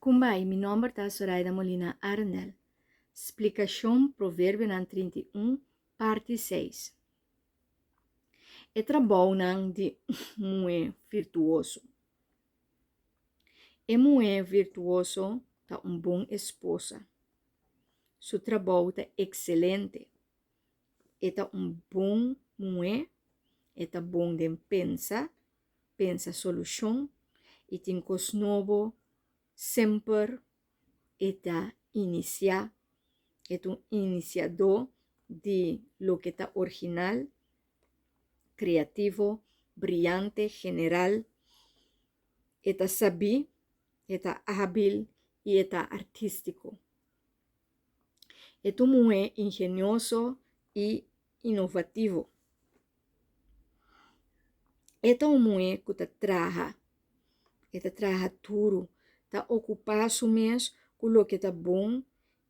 Kumbai, mi nomber ta Zoraida Molina Arendel. Splikashon Proverbionan 31, parti 6. E trabounan di un muhé virtuoso. E muhé virtuoso ta un bon esposa. Su trabou ta ekselente. E ta un bon muhé, e ta bon den pensa, pensa solushon i tin kos nobo semper e ta inisiá, e ta un inisiadó di loke ta original, kreativo, briante, general, e ta sabí, e ta ábil i e ta artístiko. E ta un muhé ingenioso i inovativo. E ta un muhé ku ta traha. E ta traha duru, ta okupá su mes ku loke ta bon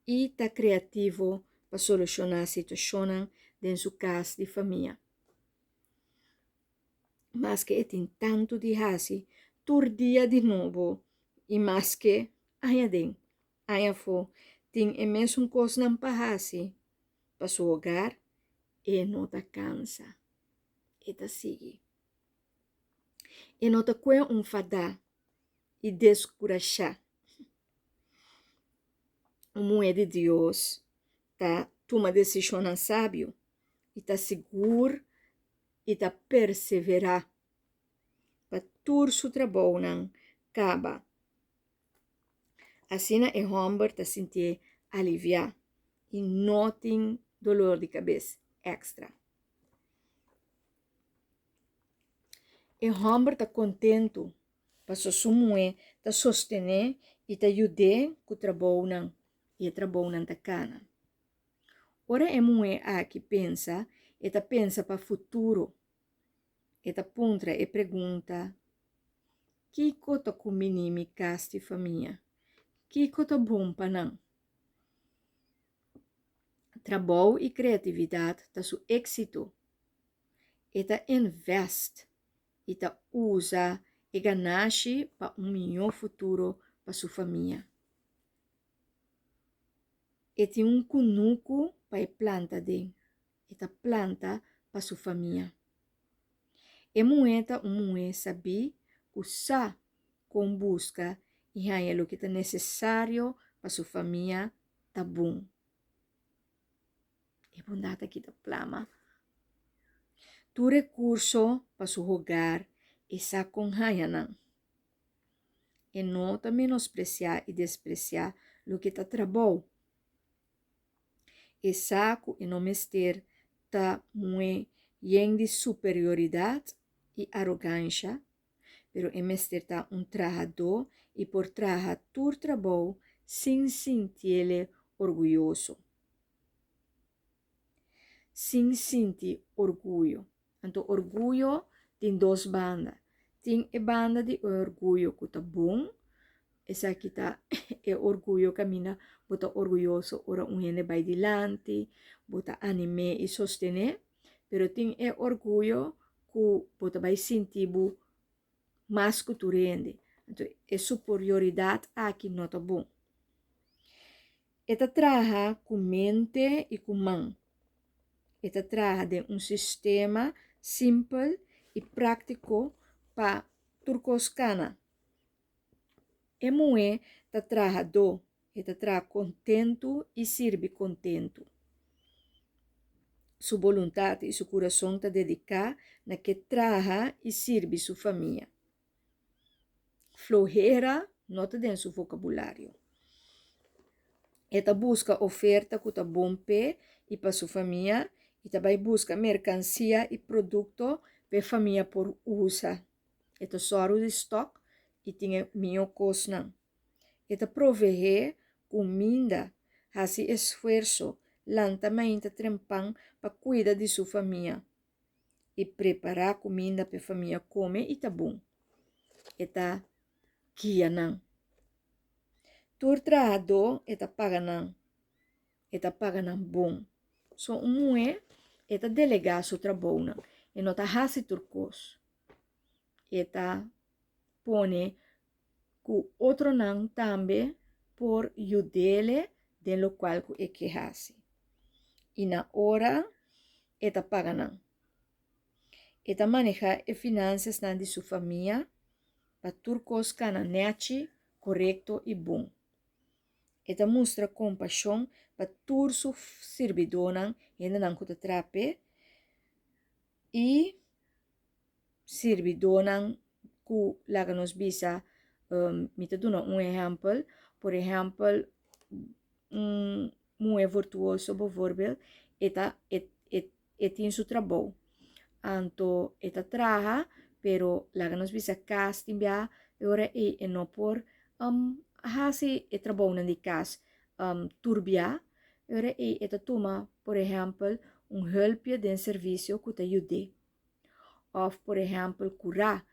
i ta kreativo pa solushoná situashonnan den su kas di famia. Maske e tin tantu di hasi tur dia di nobo i maske aña den, aña afó tin e mesun kosnan pa hasi pa su hogar, e no ta kansa. E ta sigui. E no ta kue un fadá i deskurashá. Un muhé di Dios ta tuma desishonnan sabio i ta sigur i ta perseverá pa tur su trabounan kaba. Asina e hòmber ta sintié aliviá i no tin dolor di kabes èkstra. E hòmber ta kontentu pasobra su muhé ta sostené i ta yud'é ku trabounan i e trabounan ta kana. Ora e muhé aki pensa, e ta pensa pa futuro. E ta puntra e pregunta, Kiko ta kumbiní mi kas di famia? Kiko ta bon pa nan? Trabou i kreatividat ta su éksito. E ta invest i ta usa e ganashi pa un mihó futuro pa su famia. E tin un kunuku pa e planta den. E ta planta pa su famia. E muhé ta un muhé sabí ku sa kon buska i haña loke ta nesesario pa su famia ta bon. E bondat aki ta plama. Tur rekurso pa su hogar e sa kon haña nan. E no ta menospresiá i despresiá loke ta trabou. E sa ku e no mester ta muhé yen di superioridat i arogansha, pero e mester ta un trahadó i por traha tur trabou sin sintiele orguyoso. Sin sinti orguyo. Anto orguyo tin dos banda. Tin e banda di e orguyo ku ta bon, esaki ta e orguyo kaminda bo ta orguyoso ora un hende bai dilanti, bo ta anim'é i sostené, pero tin e orguyo ku bo ta bai sinti bo mas ku tur hende. Anto e superioridat aki no ta bon. E ta traha ku mente i ku man. E ta traha den un sistema simpel i práktiko pa tur kos kana. E muhé ta trahadó, e ta traha kontentu i sirbi kontentu. Su boluntat i su kurason ta dediká na ke traha i sirbi su famia. Flohera no ta den su vocabulario. E ta busca oferta cu ta bon p'e y pa su famia y ta bay busca mercancia y producto p'e famia por usa. E ta sòru di stock y tin e mihó cosnan. E ta proveé cuminda, haci esfuerso, lanta mainta trempan pa cuida di su famia. i prepará kuminda pa e famia kome i ta bon. E ta guia nan. Tur trahadó e ta paga nan. E ta paga nan bon. So un muhé e ta delegá su trabounan. E no ta hasi tur kos. E ta pone. ku otronan tambe por yud'é den lokual ku e ke hasi. I na ora e ta paga nan. E ta manehá e finansiasnan di su famia pa tur kos kana nèchi, korekto i bon. E ta mustra kompashon pa tur su sirbidónan, hendenan ku ta traha p'e, i sirbidónan ku laga nos bisa, mi ta duna un ehèmpel, por ehèmpel, un muhé virtuoso bijvoorbeeld, e ta e e e tin su trabou, anto e ta traha, pero laga nos bisa kas tin bia e ora ei e no por hasi e trabounan di kas tur bia, e ora ei e ta tuma por ehèmpel un hèlpje den servisio ku ta yud'é. Òf por ehèmpel kurá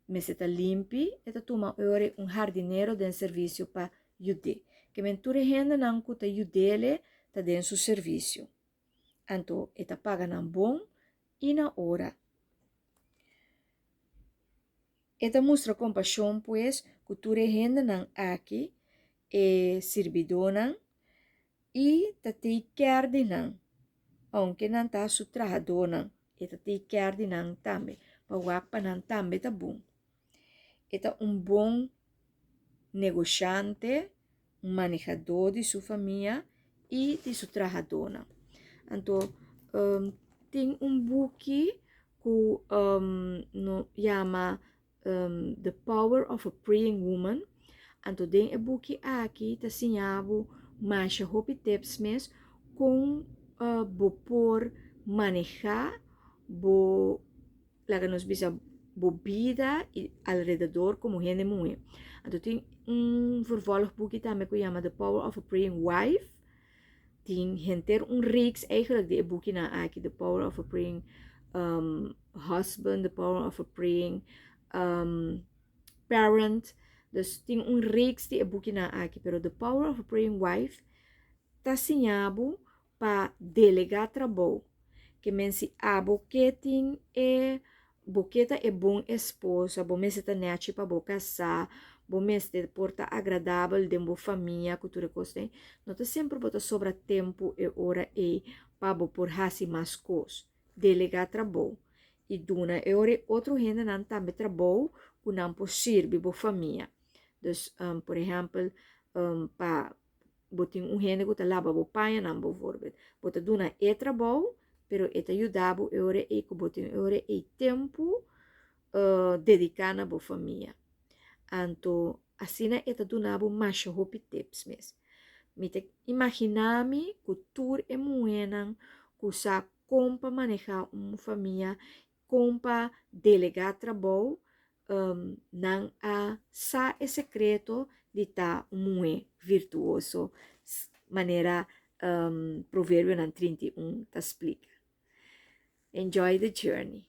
mester ta limpi, e ta tuma e ora un hardinero den servisio pa yud'é. Ke men tur e hendenan ku ta yud'é ta den su servisio. Anto e ta paga nan bon i na ora. E ta mustra kompashon pues ku tur e hendenan aki, e sirbidónan, i ta take care di nan, ounke nan ta su trahadónan, e ta take care di nan tambe, pa wak pa nan tambe ta bon. E ta un bon negoshante, un manehadó di su famia i di su trahadónan. Anto tin un buki ku no yama The Power of a Praying Woman. Anto den e buki aki ta siña bo masha hopi tips mes kon bo por manehá bo laga nos bisa bo bida i alrededor komo hende muhé. Anto tin un vervolgboekje tambe ku yama The Power of a Praying Wife. Tin henter un reeks eigenlijk di e boekjenan aki, The Power of a Praying um, Husband, The Power of a Praying um, Parent. Dus tin un reeks di e boekjenan aki, pero The Power of a Praying Wife ta siña bo pa delegá trabou. Ke men si abo ke tin e bo ke ta e bon esposa, bo mester ta nèchi pa bo kasá, bo mester por ta agradabel den bo famia ku tur e kos ei, no ta semper bo ta sobra tempu e ora ei pa bo por hasi mas kos. Delegá trabou i duna e ora ei otro hendenan tambe trabou ku nan por sirbi bo famia. Dus, por ehèmpel, pa Bo tin un hende ku ta laba bo pañanan bovorbel. Bo ta duna e trabou, pero e ta yuda bo e ora ei ku bo tin e ora ei tempu dediká na bo famia. Anto asina e ta duna bo masha hopi tips mes. Mi ta imaginá mi ku tur e muhénan ku sa kon pa manehá un famia, kon pa delegá trabou, nan a sa e sekreto di ta un muhé virtuoso, manera Proverbionan 31 ta splika. Enjoy the journey!